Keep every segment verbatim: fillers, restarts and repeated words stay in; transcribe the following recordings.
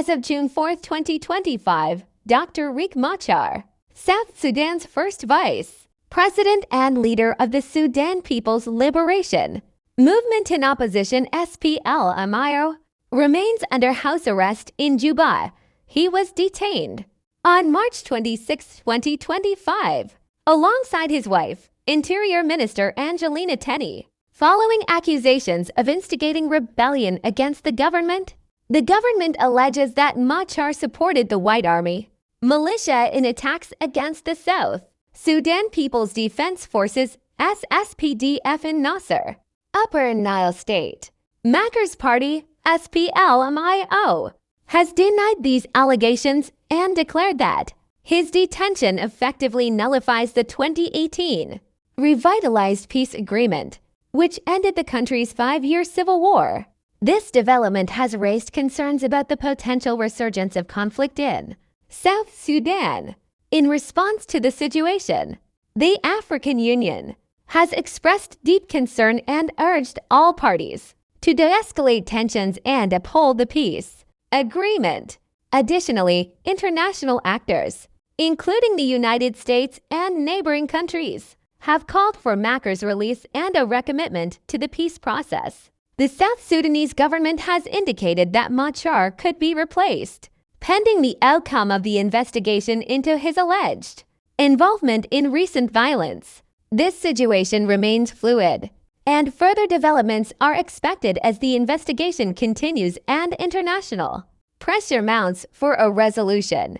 As of June fourth, twenty twenty-five, Doctor Riek Machar, South Sudan's first vice president and leader of the Sudan People's Liberation Movement and Opposition, S P L M I O, remains under house arrest in Juba. He was detained on March twenty-sixth, twenty twenty-five, alongside his wife, Interior Minister Angelina Teny, following accusations of instigating rebellion against the government. The government alleges that Machar supported the White Army militia in attacks against the South Sudan People's Defense Forces, S S P D F, in Nasser, Upper Nile State. Machar's party, S P L M I O, has denied these allegations and declared that his detention effectively nullifies the twenty eighteen revitalized peace agreement, which ended the country's five-year civil war. This development has raised concerns about the potential resurgence of conflict in South Sudan. In response to the situation, the African Union has expressed deep concern and urged all parties to de-escalate tensions and uphold the peace agreement. Additionally, international actors, including the United States and neighboring countries, have called for Machar's release and a recommitment to the peace process. The South Sudanese government has indicated that Machar could be replaced pending the outcome of the investigation into his alleged involvement in recent violence. This situation remains fluid, and further developments are expected as the investigation continues and international pressure mounts for a resolution.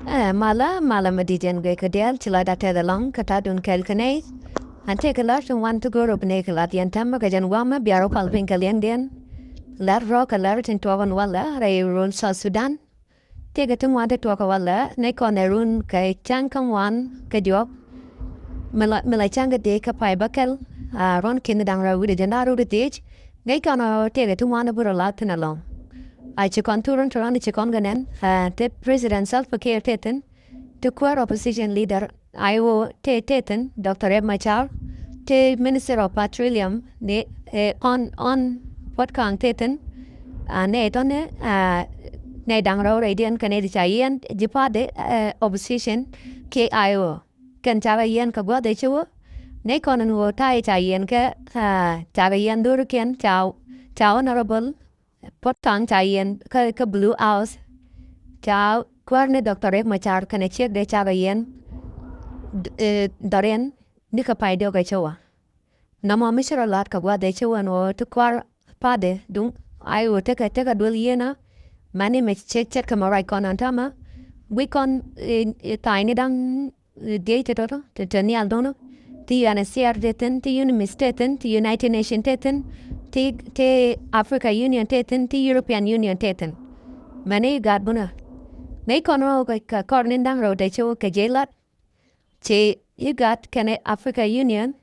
Ɛ, malä, malä mi di̱t yɛn guic kɛ diaal, ci lɔcdä tɛth ɛlɔ̱ŋ kɛ ta̱a̱dun kɛɛl kɛ nɛy. An tëëkɛ lär tin wan ti go̱o̱r ɔ bi nɛy kɛ lath yɛn täämɛ kɛ jɛn gua̱a̱mä bia rɔ pal piny kɛ liɛŋdiɛn. Lär rɔ̱ kɛ lär tin tuɔɔk ɛn walɛ rɛy run South Sudan. Tëëkɛ ti ŋuan ti tuɔɔk ɛ walɛ nɛy kɔn ɛ run kɛ cäŋ kä ŋuan kɛ diɔ̱k. Mi la, mi la cäŋ kɛ dee kä pay bäkɛl, a, ruɔ̱n ki̱n da̱ŋ rɛw wi̱cdɛ jiɛn da̱ŋ rɛw wi̱cdɛ dhieec. Ŋäc kɔn ɔ tëëkɛ ti ŋuan ɛ bi rɔ lath thi̱n ɛlɔ̱ŋ. A ci kɔn thur in te rɔ̱n ci kɔn kɛ nɛn, a, te President Salva Kiir te thi̱n, te kuäär opposition leader I O te, te thi̱n, Doctor Riek Machar, te Minister of Petroleum ni, ɛ, ɣɔn, ɣɔn Puot Kang te thi̱n, a, nɛy tɔ̱nɛ, a, nɛy da̱ŋ rɛw rɛydiɛn kɛ nɛy ti ca yiɛn ji̱ party, ɛ, opposition kiɛ I O. Kɛn cakɛ yiɛn kɛ gua̱th ɛ ci wä. Nɛy kɔn in ɣöö ta̱a̱ ca yiɛn kɛ, a, cakɛ yiɛn dho̱rikiɛn ca, ca Honorable Puot Kang ca yiɛn kä, kä Blue House. Ca kuäär ni Doctor Riek Machar kɛnɛ ciekdɛ cakɛ yiɛn, d-, ɛ, dhɔriɛn nikɛ pay diɔ̱k ɛ ci wä. Nɔmɔ mi ci rɔ la̱t kɛ gua̱th ɛ ci wä ɛn ɣöö ti kuäär party duŋ I O tekɛ, tekɛ duel yieenä. Mani mɛ ce̱t, ce̱tkɛ mɛ ruac kɔn ɛn täämɛ. Guic kɔn, ɛ, ɛ, tha̱a̱ŋni da̱ŋ, ɛ, dhieec ti tɔ̱tɔ̱ ti te nhial do̱nɔ. Ti U N H C R te thi̱n, ti UNMISS te thi̱n, ti United Nation te thi̱n, ti, ti Africa Union te thi̱n, ti European Union te thi̱n. Mɛni IGAD bunä. Ŋäc kɔn ɣöö kɛ, kɛ kɔr ni̱n da̱ŋ rɛw te ci wä kɛ jiɛc lat. Ci IGAD kɛnɛ Africa Union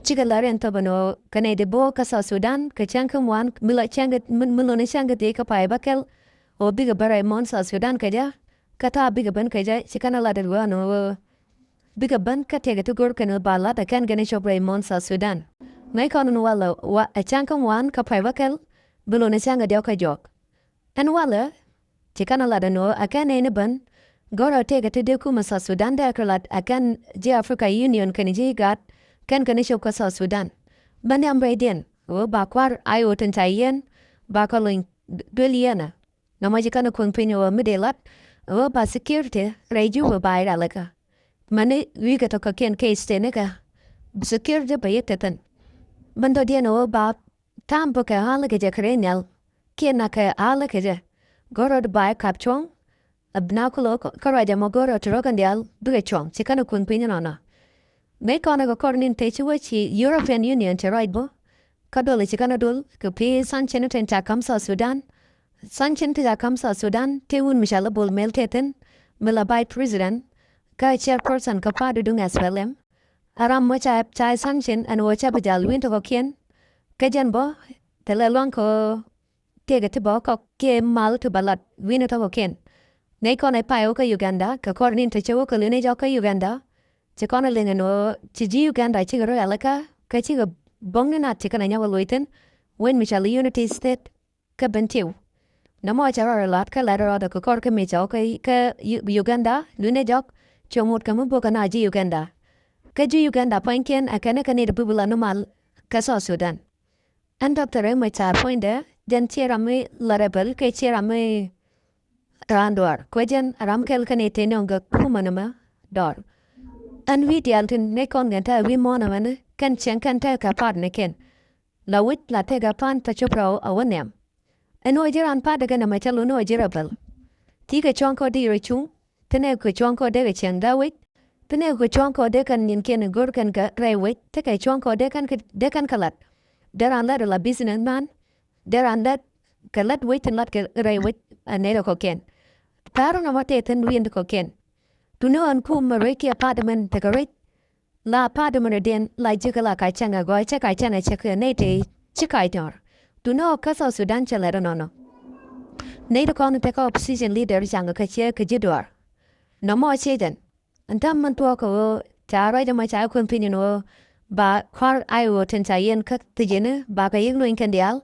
cikɛ la̱r ɛn thop ɛn ɣöö kɛ nɛy ti bo̱o̱k kä South Sudan kɛ cäŋ kä ŋuan, mi la cäŋ kɛ, mi, mi lon cäŋ kɛ dhieec kä pay bäkɛl, ɣöö bikɛ ben rɛy muɔ̱ɔ̱n South Sudan kɛ jɛ, kä tha̱a̱ bikɛ ben kɛ jɛ, ci kɛn ɛ lat ɛn ɣöö ɛn ɣöö bikɛ ben kä tëëkɛ ti go̱r kɛn ɣöö ba lat ɛ kɛn kɛn cop rɛy muɔ̱ɔ̱n South Sudan. Ŋäc kɔn ɛn walɛ, wa, ɛ cäŋ kä ŋuan kä pay bäkɛl, bi lon cäŋ kɛ diɔ̱k kä jɔk. Ɛn walɛ, ci kɛn ɛ lat ɛn ɣöö ɛ kɛn nɛy ni ben go̱rɛ tëëkɛ ti dee kumɛ South Sudan dee kɛ lat ɛ kɛn ji̱ Africa Union kɛnɛ ji̱ IGAD kɛn kɛn cop kä South Sudan. Bä nhiam rɛydiɛn ɣöö ba kua̱r I O tin ca yiɛn ba kɛ lony duel yieenä. Nɔmɔ ci kɛn ɛ kuäŋ piny ɣöö mi dee lat ɣöö ba security rɛy Juba ba i̱ ralikä. Mäni wi̱i̱ kɛ tɔ̱ kɔ̱kiɛn kɛ state nikɛ security bɛ yek te thi̱n. Bä nhɔkdiɛn ɣöö ba ta̱a̱m bä kɛ ɣa̱lä kɛ jɛ kɛ rɛy nhial kiɛ nak kɛ ɣa̱lä kɛ jɛ. Go̱rɛ ba i̱ kap cuɔ̱ŋ, ɛ bi na kulɛ kä ruac ɛmɔ go̱rɛ ti rɔ̱ kɛn diaal bikɛ cuɔ̱ŋ, ci kɛn ɛ kuäŋ piny ɛnɔnɔ. Mëë kɔn ɛ kɛ kɔr ni̱n te ci wä ci European Union ci ruac bä. Kä duɔl ci kɛn ɛ duɔl kɛ pi sanction tin ca ka̱m South Sudan. Sanction ti ca ka̱m South Sudan ti wun mi ca lɛ Bol Mel te thi̱n, mi la vice president kä chairperson kä party duŋ S P L M. A ram mɔ ca, ca sanction ɛn ɣöö ca bi jal wi̱n tɔ̱ kɔ̱kiɛn. Kä jɛn bä thilɛ luaŋ kɛ ɣöö tëëkɛ ti bä kɔk kiɛ mal ti bä lat wi̱n tɔ̱ kɔ̱kiɛn. Nɛy kɔn ɛ pay wä kä Uganda kɛ kɔr ni̱n te cɛ wä kɛ li̱n ɛ jɔk kä Uganda. Ci kɔn ɛ liŋ ɛn ɣöö ci ji̱ Uganda cikɛ rɔ yalikä kä cikɛ bo̱ŋ ni nat ci kɛn ɛ nyɔk ɛ loc thi̱n. Wen mi cɔal i̱ Unity State. kä Bentiu. Nɔmɔ cɛ rɔɔdɛ lat kä lɛt rɔɔdɛ kɛ kɔr kä mi cɛ wä kä, kä Yu-, Uganda, luny ɛ jɔk, cɛ ŋut kɛ mi bok kɛ na ji̱ Uganda. Kä ji̱ Uganda pua̱nykiɛn ɛ kɛn ɛ kɛ nɛy ti bi bi la ni mal kä South Sudan. Ɛn Doctor Riek Machar puɔ̱nydɛ, jɛn ciɛ ram mi la rebel, kɛ ciɛ ram mi raan duaar. Kuɛ jɛn ram kɛl kɛn i̱ teni ɔŋ kɛ kumä ni mɛ dɔɔr. Ɛn wi̱i̱ diaal tin nɛy kɔn kɛn te wi̱i̱ muɔ̱ɔ̱n ɛmɛni, kɛn cieŋ kɛn te kɛ part ni kɛn. La wi̱c la tekɛ part te cop rɛw a wä nhiam. Ɛn ɣöö ji̱ raan part kɛn ɛmɛ cä lun ɣöö ji̱ rebel. Ti kɛ cuɔ̱ŋ kɛ ɣöö dee rɔ cuŋ, ti nɛ kɛ cuɔ̱ŋ kɛ ɣöö dee kɛ cieŋ dee wec, ti nɛ kɛ cuɔ̱ŋ kɛ ɣöö dee kɛn ni̱n kiɛn i̱ go̱r kɛn kɛ rɛy wec, ti kɛ cuɔ̱ŋ kɛ ɣöö dee kɛn kɛ, dee kɛn kɛ lat. Dee raan lat la business man, dee raan lat kɛ lat wec tin lat kɛ rɛy wec a nɛy rɛ kɔ̱kiɛn. Ta̱a̱r nɔmɔ tëë thi̱n wi̱i̱n ti kɔ̱kiɛn. Tuni ɣän kum mɛ ruec kiɛ part mɛn tekɛ ruec. La part mɛn rɛ diɛn la ji̱ kɛ la ka cäŋ ɛ gɔaa cä ka cäŋ ɛ cä kɛ nɛy tëë ci ka nyɔr. Tuni ɣä kä South Sudan cɛ lɛt ɛnɔnɔ. Nɛy ti kɔn tekɛ opposition leader caŋ kɛ ciɛ kɛ ji̱ duaar. Nɔmɔ ciɛ jɛn. Ɛn täämɛ min tuɔɔk kɛ ɣöö ca ruac ɛmɔ ca kuɛn piny ɛn ɣöö ba kɔr ay ɣöö tin ca yɛn kä thi̱ji̱ni ba kɛ yi̱k luny kɛn diaal.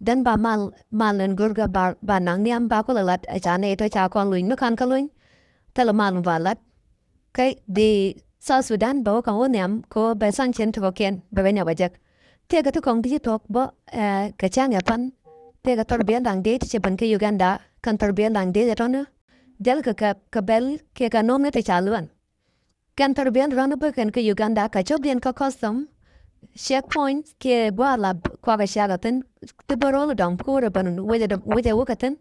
Dhän ba mal, mal ɛn go̱rkä ba, ba naŋ nhiam ba kulɛ lat ɛ ca nɛy tɔ ca kɔn luny mi ka̱n kä luny. Thilɛ mal mi ba lat. Kä di South Sudan bɛ wä ka̱n wä nhiam kɛ ɣöö bɛ sanction ti kɔ̱kiɛn bɛ bɛ nyɔk ɛ jek. Tëëkɛ ti kɔ̱ŋ ti ci thuɔ̱k bä, eh, kɛ cäŋ ɛ pan. Tëëkɛ thɔrbiɛn da̱ŋ dee ti ci ben kä Uganda kɛn thɔrbiɛn da̱ŋ dee ɛ tɔ̱ni. Jälkɛ kɛ, kɛ bɛl kiɛ kɛ nomni ti ca luɛn. Kɛn thɔrbiɛn rɔ̱n bä kɛn kä Uganda kɛ copdiɛn kä custom, checkpoint kiɛ gua̱a̱r la kuakɛ ciakɛ thi̱n. Ti bä ro̱l dɔ̱ŋ ko̱rɛ ben wecɛ dɔ̱ŋ wecɛ wä kɛ thi̱n.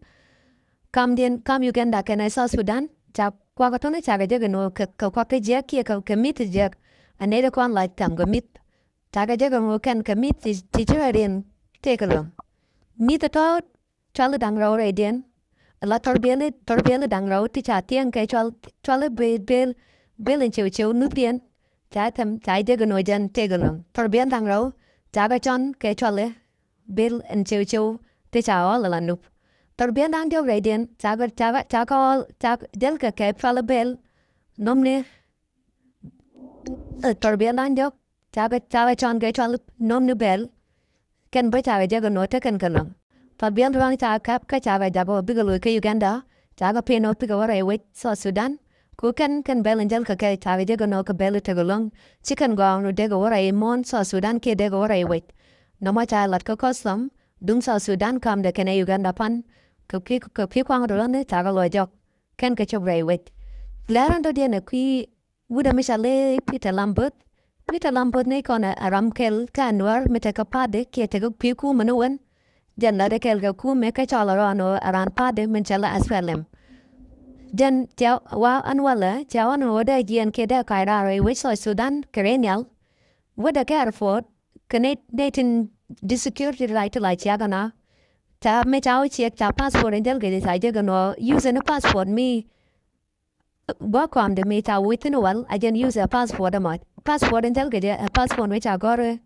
Kamdiɛn kam Uganda kɛnɛ South Sudan ca kuakɛ tɔ̱ni cakɛ jek ɛn ɣöö kɛ, kɛ kuak kä jiäk kiɛ kɛ, kɛ mi̱th jiäk. Ɛ nɛy ti kɔn lac tham kɛ mi̱th. Cakɛ jek ɛn ɣöö kɛn kɛ mi̱th ti, ti ci rɔ riɛn tëëkɛ luäŋ. Mi̱th ɛ tɔ̱ cuali da̱ŋ rɛw rɛydiɛn. La thɔrbiɛli, thɔrbiɛli da̱ŋ rɛw ti ca thiɛŋ kɛ cual, cuali bel, bel, bel in ceu ceu nuthdiɛn. Ca thɛm, ca jek ɛn ɣöö jɛn tëëkɛ luäŋ. Thɔrbiɛl da̱ŋ rɛw, cakɛ cɔn kɛ cuali bel in ceu ceu ti ca ɣɔl ala nup. Thɔrbiɛl da̱ŋ diɔk rɛydiɛn, cakɛ, cakɛ, cakɛ ɣɔl, cakɛ jälkɛ kɛ cuali bel, nomni, eh, thɔrbiɛl da̱ŋ diɔk, cakɛ, cakɛ cɔn kɛ cuali nomni bel. Kɛn bä cakɛ jek ɛn ɣöö te kɛn kɛ luäŋ. Thɔrbiɛl da̱ŋ cakɛ käp kä cakɛ jak ɣöö bikɛ loc kä Uganda, cakɛ pin ɣöö bikɛ wä rɛy wec South Sudan. Ku kɛn, kɛn bɛl in jäl kɛ kɛ cakɛ jek ɛn ɣöö kɛ bɛl tekɛ luäŋ. Ci kɛn gɔaa ɛn ɣöö dee kɛ wä rɛy muɔ̱ɔ̱n South Sudan kiɛ dee kɛ wä rɛy wec. Nɔmɔ ca lat kä custom, duŋ South Sudan kamdɛ kɛnɛ Uganda pan. Kɛ kui̱, kɛ kui̱ kuaŋ rɔ ni cakɛ lɔ jɔk. Kɛn kɛ cop rɛy wec. Lɛr ɛn dɔ̱diɛn ɛ kui̱ wut ɛ mi ca lɛ Peter Lambert. Peter Lambert ni kɔn ɛ ram kɛl kä Nuäär mi tekɛ party kiɛ tekɛ kui̱ kumɛ ni wen. Jɛn lat ɛ kɛl kɛ kumɛ kä cɔl ɛ rɔɔn ɣöö ɛ ran party min cɛ la S P L M. Jɛn cia wa ɛn walɛ cia wa ɛn ɣöö dee jiɛn kiɛ dee kac raar rɛy wec South Sudan kɛ rɛy nhial. Wut ɛ kɛ airport kɛ nɛy, nɛy tin di security right ti la ciak ɛn a. Ca mi ca wä ciɛk ca passport in jäl kɛ jɛ ca jek ɛn ɣöö use ni passport mi gua̱a̱k kɔamdɛ mi ca wi̱i̱ thi̱n wal a jɛn use ɛ passport ɛmɔ. Passport in jäl kɛ jɛ ɛ passport mi ca gɔ̱r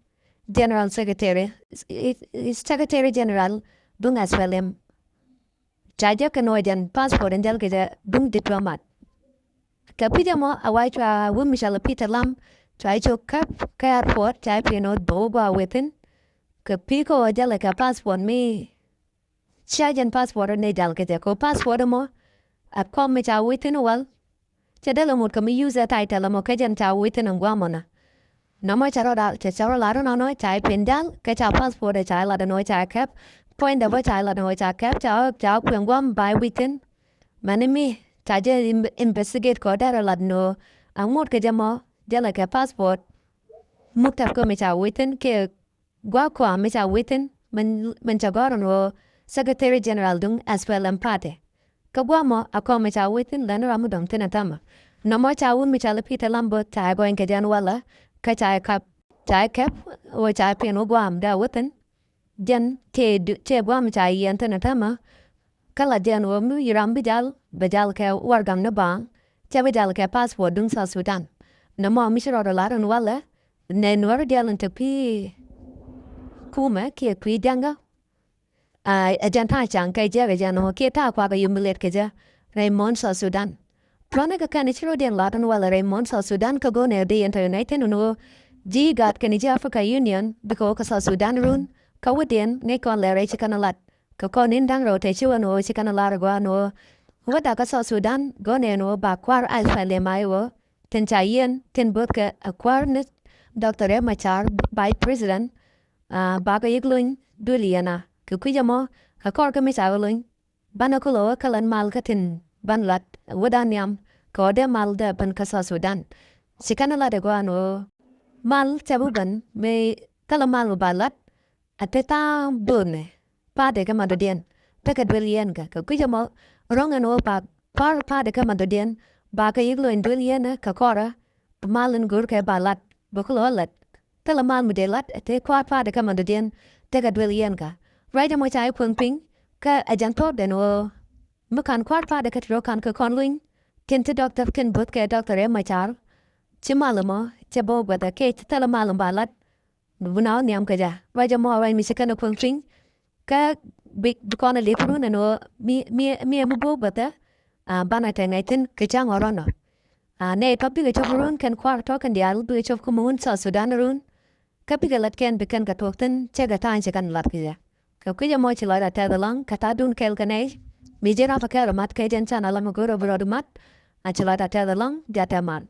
General Secretary, is, is Secretary General duŋ S P L M. Ca jɛ kɛn wä jɛn passport in jäl kɛ jɛ duŋ diplomat. Kɛ pi̱c ɛmɔ a wa cua wä mi cɔal Peter Lam cua cok käp kä airport ca pin wä bä wä gua within. Kɛ pi̱c kä wä jäl kɛ passport mi cia jɛn passport ni jal kɛ jɛ kɛ passport mɔ. A kɔm mi ca wi̱i̱ thi̱n wal. Cɛ dee lɛ ŋut kɛ mi use ɛ title mɔ kɛ jɛn ca wi̱i̱ thi̱n in guamɔ na. Nɔmɔ ca rɔ dal cɛ ca rɔ lar nɔnɔ ca i̱ pin jal kɛ ca passport ca i̱ lat nɔ ca i̱ kɛp. Point dɛ bä ca i̱ lat nɔ ca kɛp ca ca kueŋ guam ba i̱ wi̱i̱ thi̱n. Mɛni mi ca jɛ im-, investigate kɔ dee rɔ lat nɔ. A ŋut kɛ jɛ mɔ jɛ lɛ kɛ passport. Muk tɛp kɛ mi ca wi̱i̱ thi̱n kɛ gua̱a̱k kɔam mi ca wi̱i̱ thi̱n min, min ca gɔ̱r ɛn ɣöö Secretary General duŋ S P L M party. Kä gua̱a̱k mɔ a kɔm mi ca wi̱i̱ thi̱n lɛn ram mi dɔ̱ŋ thi̱n ɛ täämɛ. Nɔmɔ ca wut mi ca lɛ Peter Lambert ca ɛ gɔny kɛ jɛn walɛ kä ca ɛ kap ca ɛ kɛp ɣöö ca ɛ piɛn wä gua̱a̱m dee a wä thi̱n. Jɛn tëë du-, tëë gua̱a̱m ca yiɛn thi̱n ɛ täämɛ. Kä la jɛn ɣöö mi ram bi jal bɛ jal kɛ warɛgak ni baaŋ cɛ bi jal kɛ passport duŋ South Sudan. Nɔmɔ mi ci rɔɔdɛ lar ɛn walɛ nɛ Nuäär diaal in te kui̱ kumɛ kiɛ kui̱ ja̱ŋä. A, ɛ jɛn ta̱a̱ ca̱ŋ kɛ jiɛk ɛ jɛn ɣöö kiɛ ta̱a̱ kuakɛ humiliate kɛ jɛ rɛy muɔ̱ɔ̱n South Sudan. Tuɔ̱nɛ kɛ kɛn ci rɔɔdiɛn lat ɛn walɛ rɛy muɔ̱ɔ̱n South Sudan kɛ go̱o̱nɛ di yɛn te United Nations ɣöö ji̱ IGAD kɛnɛ ji̱ Africa Union bikɛ wä kɛ South Sudan run kä wädiɛn ŋäc kɔn lɛ rɛy ci kɛn lat. Kɛ kɔn in da̱ŋ rɛw tɛ ci wä ni ɣöö ci kɛn lar ɛ gɔaa ni ɣöö wäda kä South Sudan gɔnɛ ni ɣöö ba kua̱r Alpha Lema i̱ ɣöö tin ca yiɛn tin bo̱thkɛ ɛ kua̱r ni Doctor Riek Machar, Vice President, ah, bakɛ yi̱k lony duël yiɛn a kɛ kui̱c ɛmɔ kɛ kɔr kä mi ca ɣä lony. Banɛ kulɛ wä kälän mal kä tin ban lat wädan nhiam kɛ ɣöö dee mal dee ben kä South Sudan. Ci kɛn lat ɛ gɔaa ni ɣöö mal cɛ bi ben mëë thilɛ mal mi ba lat a te tha̱a̱ŋ böönɛ pa̱a̱tdɛ kä mandɔ̱diɛn tekɛ duel yiɛn kɛ kɛ kui̱c ɛmɔ. Ro̱ŋ ɛn ɣöö ba pa̱a̱r pa̱a̱tdɛ kä mandɔ̱diɛn bakɛ yi̱k lony duel yiɛn kɛ kɔrä. Mal in go̱o̱rkɛ ba lat bɛ kulɛ wä lat thilɛ mal mi dee lat a te kua̱r pa̱a̱tdɛ kä mandɔ̱diɛn tekɛ duel yiɛn kɛ. Ruac ɛmɔ ca i̱ kuäŋ piny kä ɛ jɛn thuɔ̱ɔ̱pdɛn ɣöö mi ka̱n kua̱r pa̱a̱tdɛ kä ti rɔ ka̱n kɛ kɔn luny tin ti dɔktɔr tin bo̱thkɛ dɔktɔr Riek Machar. Ci mal ɛmɔ cɛ bä wä guäthɛ kɛ ci thilɛ mal mi ba lat. Bi na wä nhiam kɛ jɛ ruac ɛmɔ ruac mi ci kɛn ɛ kuäŋ piny. Kä bi bi kɔn ɛ li̱p run ɛn ɣöö mi mi mi ɛmi bo̱o̱k bäthɛ. A banɛ tɛ ŋɛc thi̱n kɛ cäŋ ɣɔ̱rɔ̱n ɔ. A nɛy tɔ̱ bikɛ cop run kɛn kua̱r tɔ̱ kɛn diaal bikɛ cop kä mi wun South Sudan run. Kä bikɛ lät kɛn bi kɛn kɛ tuɔɔk thi̱n cɛ kɛ ta̱a̱ny ci kɛn lat kɛ jɛ. Kɛ kui̱c ɛmɔ ci lɔcdä tɛth ɛlɔ̱ŋ kɛ ta̱a̱dun kɛɛl kɛ nɛy. Mi ji̱n rapɛ kɛɛl ɔ mat kɛ jɛn canɛl ɛmɛ go̱o̱r ɔ bi rɔɔdu mat. A ci lɔcdä tɛth ɛlɔ̱ŋ jatɛ mal.